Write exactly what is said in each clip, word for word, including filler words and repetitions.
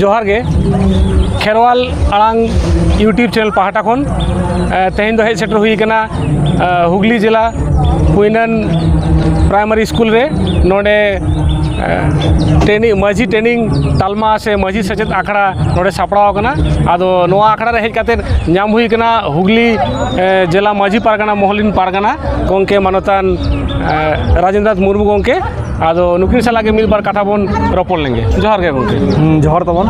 ᱡᱚᱦᱟᱨ ᱜᱮ, ᱠᱷᱮᱨᱣᱟᱞ ᱟᱲᱟᱝ YouTube ᱪᱮᱱᱮᱞ ᱯᱟᱦᱴᱟ ᱠᱷᱚᱱ, ᱮ, ᱛᱮᱦᱮᱧ ᱫᱚ ᱦᱮᱡ ᱥᱮᱴᱮᱨ ᱦᱩᱭ ᱟᱠᱟᱱᱟ, ᱮ, ᱦᱩᱜᱽᱞᱤ ᱡᱮᱞᱟ ᱠᱩᱭᱱᱟᱱ ᱯᱨᱟᱭᱢᱟᱨᱤ ᱥᱠᱩᱞ ᱨᱮ᱾ ᱱᱚᱰᱮ, ᱮ, ᱴᱨᱮᱱᱤᱝ, ᱢᱟᱹᱡᱷᱤ ᱴᱨᱮᱱᱤᱝ ᱛᱟᱞᱢᱟ ᱥᱮ ᱢᱟᱹᱡᱷᱤ ᱥᱮᱪᱮᱫ ᱟᱠᱷᱲᱟ ᱱᱚᱰᱮ ᱥᱟᱯᱲᱟᱣ ᱟᱠᱟᱱᱟ᱾ ᱟᱫᱚ ᱱᱚᱣᱟ ᱟᱠᱷᱲᱟ ᱨᱮ ᱦᱮᱡ ᱠᱟᱛᱮ ᱧᱟᱢ ᱦᱩᱭ ᱟᱠᱟᱱᱟ ᱦᱩᱜᱽᱞᱤ, ᱮ, ᱡᱮᱞᱟ ᱢᱟᱹᱡᱷᱤ ᱯᱟᱨᱜᱟᱱᱟ ᱢᱚᱦᱚᱞᱤᱱ ᱯᱟᱨᱜᱟᱱᱟ ᱜᱚᱢᱠᱮ ᱢᱟᱱᱚᱛᱟᱱ, ᱮ, ᱨᱟᱡᱮᱱᱫᱨᱚ ᱱᱟᱛᱷ ᱢᱩᱨᱢᱩ ᱜᱚᱢᱠᱮ᱾ ᱟᱫᱚ ᱱᱩᱠᱤᱱ ᱥᱟᱞᱟᱜ ᱜᱮ ᱢᱤᱫ ᱵᱟᱨ ᱠᱟᱛᱷᱟ ᱵᱚᱱ ᱨᱚᱯᱚᱲ ᱞᱮᱱᱜᱮ᱾ ᱡᱚᱦᱟᱨ ᱜᱮ ᱜᱚᱢᱠᱮ᱾ ᱦᱩᱸ, ᱡᱚᱦᱟᱨ ᱛᱟᱵᱚᱱ᱾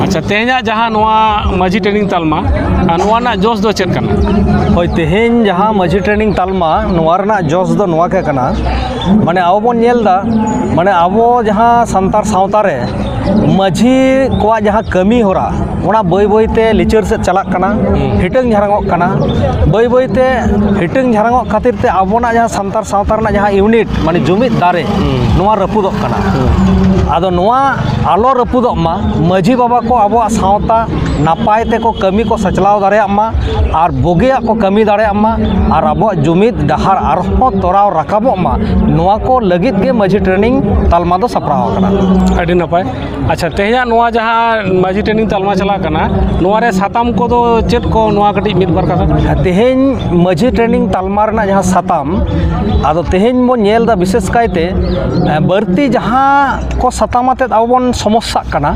ᱟᱪᱪᱷᱟ, ᱛᱮᱦᱮᱧᱟᱜ ᱡᱟᱦᱟᱸ ᱱᱚᱣᱟ ᱢᱟᱹᱡᱷᱤ ᱴᱨᱮᱱᱤᱝ ᱛᱟᱞᱢᱟ, ᱟᱨ ᱱᱚᱣᱟ ᱨᱮᱱᱟᱜ ᱡᱚᱥ ᱫᱚ ᱪᱮᱫ ᱠᱟᱱᱟ? ᱦᱳᱭ, ᱛᱮᱦᱮᱧ ᱡᱟᱦᱟᱸ ᱢᱟᱹᱡᱷᱤ ᱴᱨᱮᱱᱤᱝ ᱛᱟᱞᱢᱟ, ᱱᱚᱣᱟ ᱨᱮᱱᱟᱜ ᱡᱚᱥ ᱫᱚ ᱱᱚᱣᱟ ᱜᱮ ᱠᱟᱱᱟ, ᱢᱟᱱᱮ ᱟᱵᱚ ᱵᱚᱱ ᱧᱮᱞ ᱮᱫᱟ, ᱢᱟᱱᱮ ᱟᱵᱚ ᱡᱟᱦᱟᱸ ᱥᱟᱱᱛᱟᱲ ᱥᱟᱶᱛᱟ ᱨᱮ ᱢᱟᱹᱡᱷᱤ ᱠᱚᱣᱟᱜ ᱡᱟᱦᱟᱸ ᱠᱟᱹᱢᱤ ᱦᱚᱨᱟ, ᱚᱱᱟ ᱵᱟᱹᱭ ᱵᱟᱹᱭ ᱛᱮ ᱞᱤᱪᱟᱹᱲ ᱥᱮᱫ ᱪᱟᱞᱟᱜ ᱠᱟᱱᱟ, ᱦᱩᱸ᱾ ᱦᱤᱴᱟᱹᱝ ᱡᱷᱟᱲᱟᱝᱚᱜ ᱠᱟᱱᱟ᱾ ᱵᱟᱹᱭ ᱵᱟᱹᱭ ᱛᱮ ᱦᱤᱴᱟᱹᱝ ᱡᱷᱟᱲᱟᱝᱚᱜ ᱠᱷᱟᱹᱛᱤᱨ ᱛᱮ ᱟᱵᱚᱱᱟᱜ ᱡᱟᱦᱟᱸ ᱥᱟᱱᱛᱟᱲ ᱥᱟᱶᱛᱟ ᱨᱮᱱᱟᱜ ᱡᱟᱦᱟᱸ ᱤᱭᱩᱱᱤᱴ, ᱢᱟᱱᱮ ᱡᱩᱢᱤᱫ ᱫᱟᱨᱮ, ᱦᱩᱸ᱾ ᱱᱚᱣᱟ ᱨᱟᱹᱯᱩᱫᱚᱜ ᱠᱟᱱᱟ᱾ ᱦᱩᱸ᱾ ᱟᱫᱚ ᱱᱚᱣᱟ ᱟᱞᱚ ᱨᱟᱹᱯᱩᱫᱚᱜ ᱢᱟ, ᱢᱟᱹᱡᱷᱤ ᱵᱟᱵᱟ ᱠᱚ ᱟᱵᱚᱣᱟᱜ ᱥᱟᱶᱛᱟ ᱱᱟᱯᱟᱭ ᱛᱮᱠᱚ ᱠᱟᱹᱢᱤ ᱠᱚ ᱥᱟᱪᱞᱟᱣ ᱫᱟᱲᱮᱭᱟᱜ ᱢᱟ ᱟᱨ ᱵᱩᱜᱤᱭᱟᱜ ᱠᱚ ᱠᱟᱹᱢᱤ ᱫᱟᱲᱮᱭᱟᱜ ᱢᱟ ᱟᱨ ᱟᱵᱚᱣᱟᱜ ᱡᱩᱢᱤᱫ ᱰᱟᱦᱟᱨ ᱟᱨᱦᱚᱸ ᱛᱚᱨᱟᱣ ᱨᱟᱠᱟᱵᱚᱜ ᱢᱟ, ᱱᱚᱣᱟ ᱠᱚ ᱞᱟᱹᱜᱤᱫ ᱜᱮ ᱢᱟᱹᱡᱷᱤ ᱴᱨᱮᱱᱤᱝ ᱛᱟᱞᱢᱟ ᱫᱚ ᱥᱟᱯᱲᱟᱣ ᱟᱠᱟᱱᱟ᱾ ᱟᱹᱰᱤ ᱱᱟᱯᱟᱭ᱾ ᱟᱪᱪᱷᱟ, ᱛᱮᱦᱮᱧᱟᱜ ᱱᱚᱣᱟ ᱡᱟᱦᱟᱸ ᱢᱟᱹᱡᱷᱤ ᱴᱨᱮᱱᱤᱝ ᱛᱟᱞᱢᱟ ᱪᱟᱞᱟᱜ ᱠᱟᱱᱟ, ᱱᱚᱣᱟ ᱨᱮ ᱥᱟᱛᱟᱢ ᱠᱚᱫᱚ ᱪᱮᱫ ᱠᱚ? ᱱᱚᱣᱟ ᱠᱟᱹᱴᱤᱡ ᱢᱤᱫ ᱵᱟᱨ ᱠᱟᱛᱷᱟ᱾ ᱛᱮᱦᱮᱧ ᱢᱟᱹᱡᱷᱤ ᱴᱨᱮᱱᱤᱝ ᱛᱟᱞᱢᱟ ᱨᱮᱱᱟᱜ ᱡᱟᱦᱟᱸ ᱥᱟᱛᱟᱢ, ᱟᱫᱚ ᱛᱮᱦᱮᱧ ᱵᱚᱱ ᱧᱮᱞ ᱮᱫᱟ ᱵᱤᱥᱮᱥ ᱠᱟᱭᱛᱮ, ᱮ, ᱵᱟᱹᱲᱛᱤ ᱡᱟᱦᱟᱸ ᱠᱚ ᱥᱟᱛᱟᱢ ᱟᱛᱮᱫ ᱟᱵᱚ ᱵᱚᱱ ᱥᱚᱢᱚᱥᱥᱟᱜ ᱠᱟᱱᱟ,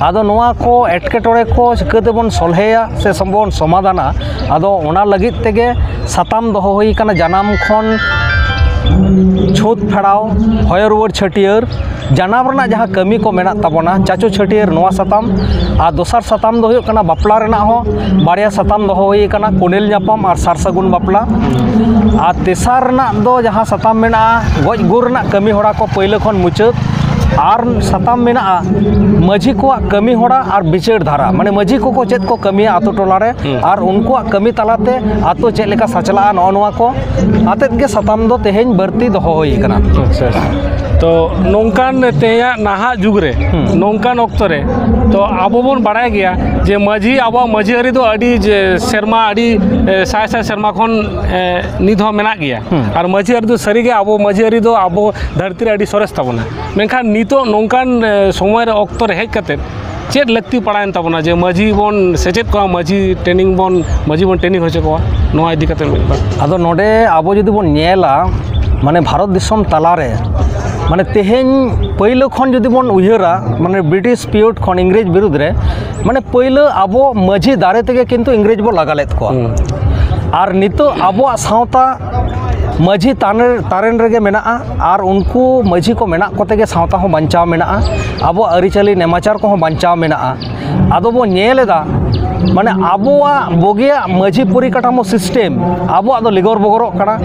ᱟᱫᱚ ᱱᱚᱣᱟ ᱠᱚ ᱮᱴᱠᱮᱴᱚᱬᱮ ᱠᱚ ᱪᱤᱠᱟᱹ ᱛᱮᱵᱚᱱ ᱥᱚᱞᱦᱮᱭᱟ ᱥᱮ ᱵᱚᱱ ᱥᱚᱢᱟᱫᱷᱟᱱᱟ, ᱟᱫᱚ ᱚᱱᱟ ᱞᱟᱹᱜᱤᱫ ᱛᱮᱜᱮ ᱥᱟᱛᱟᱢ ᱫᱚᱦᱚ ᱦᱩᱭ ᱠᱟᱱᱟ, ᱡᱟᱱᱟᱢ ᱠᱷᱚᱱ ᱪᱷᱩᱛ ᱯᱷᱮᱲᱟᱣ, ᱦᱚᱭᱚ ᱨᱩᱣᱟᱹᱲ ᱪᱷᱟᱹᱴᱭᱟᱹᱨ, ᱡᱟᱱᱟᱢ ᱨᱮᱱᱟᱜ ᱡᱟᱦᱟᱸ ᱠᱟᱹᱢᱤ ᱠᱚ ᱢᱮᱱᱟᱜ ᱛᱟᱵᱚᱱᱟ, ᱪᱟᱪᱳ ᱪᱷᱟᱹᱴᱭᱟᱹᱨ, ᱱᱚᱣᱟ ᱥᱟᱛᱟᱢ᱾ ᱟᱨ ᱫᱚᱥᱟᱨ ᱥᱟᱛᱟᱢ ᱫᱚ ᱦᱩᱭᱩᱜ ᱠᱟᱱᱟ ᱵᱟᱯᱞᱟ ᱨᱮᱱᱟᱜ ᱦᱚᱸ ᱵᱟᱨᱭᱟ ᱥᱟᱛᱟᱢ ᱫᱚᱦᱚ ᱦᱩᱭ ᱟᱠᱟᱱᱟ, ᱠᱚᱸᱰᱮᱞ ᱧᱟᱯᱟᱢ ᱟᱨ ᱥᱟᱨ ᱥᱟᱹᱜᱩᱱ ᱵᱟᱯᱞᱟ᱾ ᱟᱨ ᱛᱮᱥᱟᱨ ᱨᱮᱱᱟᱜ ᱫᱚ ᱡᱟᱦᱟᱸ ᱥᱟᱛᱟᱢ ᱢᱮᱱᱟᱜᱼᱟ, ᱜᱚᱡ ᱜᱩᱨ ᱨᱮᱱᱟᱜ ᱠᱟᱹᱢᱤ ᱦᱚᱨᱟ ᱠᱚ ᱯᱟᱹᱭᱞᱟᱹ ᱠᱷᱚᱱ ᱢᱩᱪᱟᱹᱫ᱾ ᱟᱨ ᱥᱟᱛᱟᱢ ᱢᱮᱱᱟᱜᱼᱟ ᱢᱟᱹᱡᱷᱤ ᱠᱚᱣᱟᱜ ᱠᱟᱹᱢᱤ ᱦᱚᱨᱟ ᱟᱨ ᱵᱤᱪᱟᱹᱨ ᱫᱷᱟᱨᱟ, ᱢᱟᱱᱮ ᱢᱟᱹᱡᱷᱤ ᱠᱚᱠᱚ ᱪᱮᱫ ᱠᱚ ᱠᱟᱹᱢᱤᱭᱟ ᱟᱛᱳ ᱴᱚᱞᱟ ᱨᱮ, ᱦᱩᱸ᱾ ᱟᱨ ᱩᱱᱠᱩᱣᱟᱜ ᱠᱟᱹᱢᱤ ᱛᱟᱞᱟᱛᱮ ᱟᱛᱳ ᱪᱮᱫ ᱞᱮᱠᱟ ᱥᱟᱪᱞᱟᱜᱼᱟ, ᱱᱚᱜᱼᱚ ᱱᱚᱣᱟ ᱠᱚ ᱟᱛᱮᱫ ᱜᱮ ᱥᱟᱛᱟᱢ ᱫᱚ ᱛᱮᱦᱮᱧ ᱵᱟᱹᱲᱛᱤ ᱫᱚᱦᱚ ᱦᱩᱭ ᱟᱠᱟᱱᱟ᱾ ᱟᱪᱪᱷᱟ, ᱟᱪᱪᱷᱟ᱾ ᱛᱚ ᱱᱚᱝᱠᱟᱱ ᱛᱮᱦᱮᱧᱟᱜ ᱱᱟᱦᱟᱜ ᱡᱩᱜᱽ ᱨᱮ, ᱦᱩᱸ᱾ ᱱᱚᱝᱠᱟᱱ ᱚᱠᱛᱚ ᱨᱮ, ᱛᱚ ᱟᱵᱚ ᱵᱚᱱ ᱵᱟᱲᱟᱭ ᱜᱮᱭᱟ ᱡᱮ ᱢᱟᱹᱡᱷᱤ, ᱟᱵᱚᱣᱟᱜ ᱢᱟᱹᱡᱷᱤ ᱟᱹᱨᱤ ᱫᱚ ᱟᱹᱰᱤ ᱡᱮ ᱥᱮᱨᱢᱟ, ᱟᱹᱰᱤ, ᱮ, ᱥᱟᱭ ᱥᱟᱭ ᱥᱮᱨᱢᱟ ᱠᱷᱚᱱ, ᱮ, ᱱᱤᱛ ᱦᱚᱸ ᱢᱮᱱᱟᱜ ᱜᱮᱭᱟ᱾ ᱦᱩᱸ᱾ ᱟᱨ ᱢᱟᱹᱡᱷᱤ ᱟᱹᱨᱤ ᱫᱚ ᱥᱟᱹᱨᱤᱜᱮ ᱟᱵᱚ ᱢᱟᱹᱡᱷᱤ ᱟᱹᱨᱤ ᱫᱚ ᱟᱵᱚ ᱫᱷᱟᱹᱨᱛᱤ ᱨᱮ ᱟᱹᱰᱤ ᱥᱚᱨᱮᱥ ᱛᱟᱵᱚᱱᱟ᱾ ᱢᱮᱱᱠᱷᱟᱱ ᱱᱤᱛᱚᱜ ᱱᱚᱝᱠᱟᱱ, ᱮ, ᱥᱚᱢᱚᱭ ᱨᱮ, ᱚᱠᱛᱚ ᱨᱮ ᱦᱮᱡ ᱠᱟᱛᱮᱫ ᱪᱮᱫ ᱞᱟᱹᱠᱛᱤ ᱯᱟᱲᱟᱣᱮᱱ ᱛᱟᱵᱚᱱᱟ ᱡᱮ ᱢᱟᱹᱡᱷᱤ ᱵᱚᱱ ᱥᱮᱪᱮᱫ ᱠᱚᱣᱟ, ᱢᱟᱹᱡᱷᱤ ᱴᱨᱮᱱᱤᱝ ᱵᱚᱱ, ᱢᱟᱹᱡᱷᱤ ᱵᱚᱱ ᱴᱨᱮᱱᱤᱝ ᱦᱚᱪᱚ ᱠᱚᱣᱟ? ᱱᱚᱣᱟ ᱤᱫᱤ ᱠᱟᱛᱮ ᱢᱤᱫ ᱵᱟᱨ᱾ ᱟᱫᱚ ᱱᱚᱰᱮ ᱟᱵᱚ ᱡᱩᱫᱤ ᱵᱚᱱ ᱧᱮᱞᱟ, ᱢᱟᱱᱮ ᱵᱷᱟᱨᱚᱛ ᱫᱤᱥᱚᱢ ᱛᱟᱞᱟᱨᱮ, ᱢᱟᱱᱮ ᱛᱮᱦᱮᱧ ᱯᱳᱭᱞᱳ ᱠᱷᱚᱱ ᱡᱩᱫᱤ ᱵᱚᱱ ᱩᱭᱦᱟᱹᱨᱟ, ᱢᱟᱱᱮ ᱵᱨᱤᱴᱤᱥ ᱯᱤᱨᱤᱭᱳᱰ ᱠᱷᱚᱱ ᱤᱝᱨᱮᱡᱽ ᱵᱤᱨᱩᱫᱽ ᱨᱮ, ᱢᱟᱱᱮ ᱯᱳᱭᱞᱳ ᱟᱵᱚ ᱢᱟᱹᱡᱷᱤ ᱫᱟᱨᱮ ᱛᱮᱜᱮ ᱠᱤᱱᱛᱩ ᱤᱝᱨᱮᱡᱽ ᱵᱚ ᱞᱟᱜᱟ ᱞᱮᱫ ᱠᱚᱣᱟ᱾ ᱦᱩᱸ᱾ ᱟᱨ ᱱᱤᱛᱚᱜ ᱟᱵᱚᱣᱟᱜ ᱥᱟᱶᱛᱟ ᱢᱟᱹᱡᱷᱤ ᱛᱟᱨᱮᱱ, ᱛᱟᱨᱮᱱ ᱨᱮᱜᱮ ᱢᱮᱱᱟᱜᱼᱟ, ᱟᱨ ᱩᱱᱠᱩ ᱢᱟᱹᱡᱷᱤ ᱠᱚ ᱢᱮᱱᱟᱜ ᱠᱚᱛᱮ ᱜᱮ ᱥᱟᱶᱛᱟ ᱦᱚᱸ ᱵᱟᱧᱪᱟᱣ ᱢᱮᱱᱟᱜᱼᱟ, ᱟᱵᱚᱣᱟᱜ ᱟᱹᱨᱤᱪᱟᱹᱞᱤ ᱱᱮᱢᱟᱪᱟᱨ ᱠᱚᱦᱚᱸ ᱵᱟᱧᱪᱟᱣ ᱢᱮᱱᱟᱜᱼᱟ᱾ ᱟᱫᱚ ᱵᱚᱱ ᱧᱮᱞ ᱮᱫᱟ, ᱢᱟᱱᱮ ᱟᱵᱚᱣᱟᱜ ᱵᱩᱜᱤᱭᱟᱜ ᱢᱟᱹᱡᱷᱤ ᱯᱚᱨᱤᱠᱟᱴᱷᱟᱢᱳ ᱥᱤᱥᱴᱮᱢ ᱟᱵᱚᱣᱟᱜ ᱫᱚ ᱞᱤᱜᱚᱨ ᱵᱚᱜᱚᱨᱚᱜ ᱠᱟᱱᱟ᱾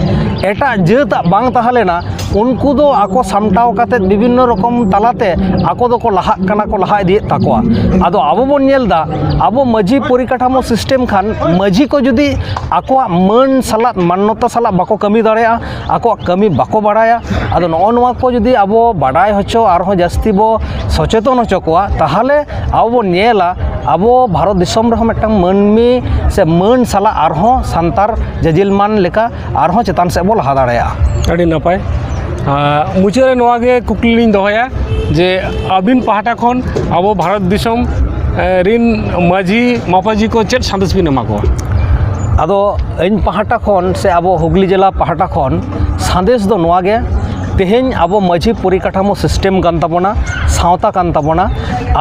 ᱮᱴᱟᱜ ᱡᱟᱹᱛᱟᱜ ᱵᱟᱝ ᱛᱟᱦᱮᱸ ᱞᱮᱱᱟ, ᱩᱱᱠᱩ ᱫᱚ ᱟᱠᱚ ᱥᱟᱢᱴᱟᱣ ᱠᱟᱛᱮᱫ ᱵᱤᱵᱷᱤᱱᱱᱚ ᱨᱚᱠᱚᱢ ᱛᱟᱞᱟᱛᱮ ᱟᱠᱚ ᱫᱚᱠᱚ ᱞᱟᱦᱟᱜ ᱠᱟᱱᱟ, ᱠᱚ ᱞᱟᱦᱟ ᱤᱫᱤᱭᱮᱫ ᱛᱟᱠᱚᱣᱟ᱾ ᱟᱫᱚ ᱟᱵᱚ ᱵᱚᱱ ᱧᱮᱞ ᱮᱫᱟ, ᱟᱵᱚ ᱢᱟᱹᱡᱷᱤ ᱯᱚᱨᱤᱠᱟᱴᱷᱟᱢᱳ ᱥᱤᱥᱴᱮᱢ ᱠᱷᱟᱱ ᱢᱟᱹᱡᱷᱤ ᱠᱚ ᱡᱩᱫᱤ ᱟᱠᱚᱣᱟᱜ ᱢᱟᱹᱱ ᱥᱟᱞᱟᱜ, ᱢᱟᱱᱱᱚᱛᱟ ᱥᱟᱞᱟᱜ ᱵᱟᱠᱚ ᱠᱟᱹᱢᱤ ᱫᱟᱲᱮᱭᱟᱜᱼᱟ, ᱟᱠᱚᱣᱟᱜ ᱠᱟᱹᱢᱤ ᱵᱟᱠᱚ ᱵᱟᱲᱟᱭᱟ, ᱟᱫᱚ ᱱᱚᱜᱼᱚ ᱱᱚᱣᱟ ᱠᱚ ᱡᱩᱫᱤ ᱟᱵᱚ ᱵᱟᱰᱟᱭ ᱦᱚᱪᱚ, ᱟᱨᱦᱚᱸ ᱡᱟᱹᱥᱛᱤ ᱵᱚ ᱥᱚᱪᱮᱛᱚᱱ ᱦᱚᱪᱚ ᱠᱚᱣᱟ, ᱛᱟᱦᱚᱞᱮ ᱟᱵᱚ ᱵᱚᱱ ᱧᱮᱞᱟ, ᱟᱵᱚ ᱵᱷᱟᱨᱚᱛ ᱫᱤᱥᱚᱢ ᱨᱮᱦᱚᱸ ᱢᱤᱫᱴᱟᱝ ᱢᱟᱹᱱᱢᱤ ᱥᱮ ᱢᱟᱹᱱ ᱥᱟᱞᱟᱜ ᱟᱨᱦᱚᱸ ᱥᱟᱱᱛᱟᱲ ᱡᱟᱡᱤᱞ ᱢᱟᱱ ᱞᱮᱠᱟ ᱟᱨᱦᱚᱸ ᱪᱮᱛᱟᱱ ᱥᱮᱫ ᱵᱚ ᱞᱟᱦᱟ ᱫᱟᱲᱮᱭᱟᱜᱼᱟ᱾ ᱟᱹᱰᱤ ᱱᱟᱯᱟᱭ᱾ ᱟᱨ ᱢᱩᱪᱟᱹᱫ ᱨᱮ ᱱᱚᱣᱟ ᱜᱮ ᱠᱩᱠᱞᱤ ᱞᱤᱧ ᱫᱚᱦᱚᱭᱟ ᱡᱮ ᱟᱹᱵᱤᱱ ᱯᱟᱦᱴᱟ ᱠᱷᱚᱱ ᱟᱵᱚ ᱵᱷᱟᱨᱚᱛ ᱫᱤᱥᱚᱢ, ᱮ, ᱨᱤᱱ ᱢᱟᱹᱡᱷᱤ ᱢᱟᱯᱟᱡᱷᱤ ᱠᱚ ᱪᱮᱫ ᱥᱟᱸᱫᱮᱥ ᱵᱤᱱ ᱮᱢᱟ ᱠᱚᱣᱟ? ᱟᱫᱚ ᱤᱧ ᱯᱟᱦᱴᱟ ᱠᱷᱚᱱ ᱥᱮ ᱟᱵᱚ ᱦᱩᱜᱽᱞᱤ ᱡᱮᱞᱟ ᱯᱟᱦᱴᱟ ᱠᱷᱚᱱ ᱥᱟᱸᱫᱮᱥ ᱫᱚ ᱱᱚᱣᱟ ᱜᱮ, ᱛᱮᱦᱮᱧ ᱟᱵᱚ ᱢᱟᱹᱡᱷᱤ ᱯᱚᱨᱤᱠᱟᱴᱷᱟᱢᱳ ᱥᱤᱥᱴᱮᱢ ᱠᱟᱱ ᱛᱟᱵᱚᱱᱟ, ᱥᱟᱶᱛᱟ ᱠᱟᱱ ᱛᱟᱵᱚᱱᱟ᱾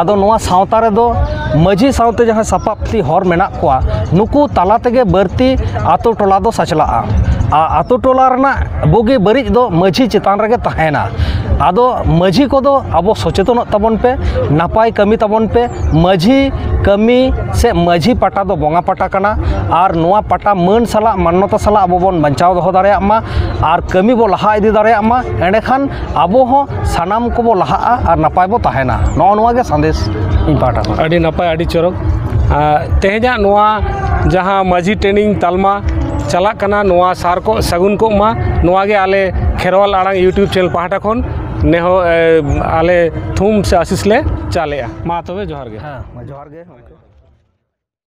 ᱟᱫᱚ ᱱᱚᱣᱟ ᱥᱟᱶᱛᱟ ᱨᱮᱫᱚ ᱢᱟᱹᱡᱷᱤ ᱥᱟᱶᱛᱮ ᱡᱟᱦᱟᱸ ᱥᱟᱯᱟᱵ ᱛᱤ ᱦᱚᱲ ᱢᱮᱱᱟᱜ ᱠᱚᱣᱟ, ᱱᱩᱠᱩ ᱛᱟᱞᱟ ᱛᱮᱜᱮ ᱵᱟᱹᱲᱛᱤ ᱟᱛᱳ ᱴᱚᱞᱟ ᱫᱚ ᱥᱟᱪᱞᱟᱜᱼᱟ᱾ ᱟᱨ ᱟᱛᱳ ᱴᱚᱞᱟ ᱨᱮᱱᱟᱜ ᱵᱩᱜᱤ ᱵᱟᱹᱲᱤᱡ ᱫᱚ ᱢᱟᱹᱡᱷᱤ ᱪᱮᱛᱟᱱ ᱨᱮᱜᱮ ᱛᱟᱦᱮᱱᱟ᱾ ᱟᱫᱚ ᱢᱟᱹᱡᱷᱤ ᱠᱚᱫᱚ ᱟᱵᱚ ᱥᱚᱪᱮᱛᱚᱱᱚᱜ ᱛᱟᱵᱚᱱ ᱯᱮ, ᱱᱟᱯᱟᱭ ᱠᱟᱹᱢᱤ ᱛᱟᱵᱚᱱ ᱯᱮ᱾ ᱢᱟᱹᱡᱷᱤ ᱠᱟᱹᱢᱤ ᱥᱮ ᱢᱟᱹᱡᱷᱤ ᱯᱟᱴᱟ ᱫᱚ ᱵᱚᱸᱜᱟ ᱯᱟᱴᱟ ᱠᱟᱱᱟ, ᱟᱨ ᱱᱚᱣᱟ ᱯᱟᱴᱟ ᱢᱟᱹᱱ ᱥᱟᱞᱟᱜ, ᱢᱟᱱᱱᱚᱛᱟ ᱥᱟᱞᱟᱜ ᱟᱵᱚ ᱵᱚᱱ ᱵᱟᱧᱪᱟᱣ ᱫᱚᱦᱚ ᱫᱟᱲᱮᱭᱟᱜ ᱢᱟ ᱟᱨ ᱠᱟᱹᱢᱤ ᱵᱚ ᱞᱟᱦᱟ ᱤᱫᱤ ᱫᱟᱲᱮᱭᱟᱜ ᱢᱟ᱾ ᱮᱸᱰᱮᱠᱷᱟᱱ ᱟᱵᱚ ᱦᱚᱸ ᱥᱟᱱᱟᱢ ᱠᱚᱵᱚ ᱞᱟᱦᱟᱜᱼᱟ ᱟᱨ ᱱᱟᱯᱟᱭ ᱵᱚ ᱛᱟᱦᱮᱱᱟ᱾ ᱱᱚᱜᱼᱚ ᱱᱚᱣᱟ ᱜᱮ ᱥᱟᱸᱫᱮᱥ ᱤᱧ ᱯᱟᱦᱴᱟ ᱠᱷᱚᱱ᱾ ᱟᱹᱰᱤ ᱱᱟᱯᱟᱭ, ᱟᱹᱰᱤ ᱪᱚᱨᱚᱠ᱾ ᱟᱨ ᱛᱮᱦᱮᱧᱟᱜ ᱱᱚᱣᱟ ᱡᱟᱦᱟᱸ ᱢᱟᱹᱡᱷᱤ ᱴᱨᱮᱱᱤᱝ ᱛᱟᱞᱢᱟ ᱪᱟᱞᱟᱜ ᱠᱟᱱᱟ, ᱱᱚᱣᱟ ᱥᱟᱨ ᱠᱚᱜ ᱥᱟᱹᱜᱩᱱ ᱠᱚᱜ ᱢᱟ, ᱱᱚᱣᱟ ᱜᱮ ᱟᱞᱮ ᱠᱷᱮᱨᱣᱟᱞ ᱟᱲᱟᱝ YouTube ᱪᱮᱱᱮᱞ ᱯᱟᱦᱴᱟ ᱠᱷᱚᱱ ᱱᱮᱦᱚ, ᱮ, ᱟᱞᱮ ᱛᱷᱩᱢ ᱥᱮ ᱟᱥᱤᱥ ᱞᱮ ᱪᱟᱞᱮᱜᱼᱟ᱾ ᱢᱟ ᱛᱚᱵᱮ ᱡᱚᱦᱟᱨ ᱜᱮ᱾ ᱦᱮᱸ, ᱢᱟ ᱡᱚᱦᱟᱨ ᱜᱮ᱾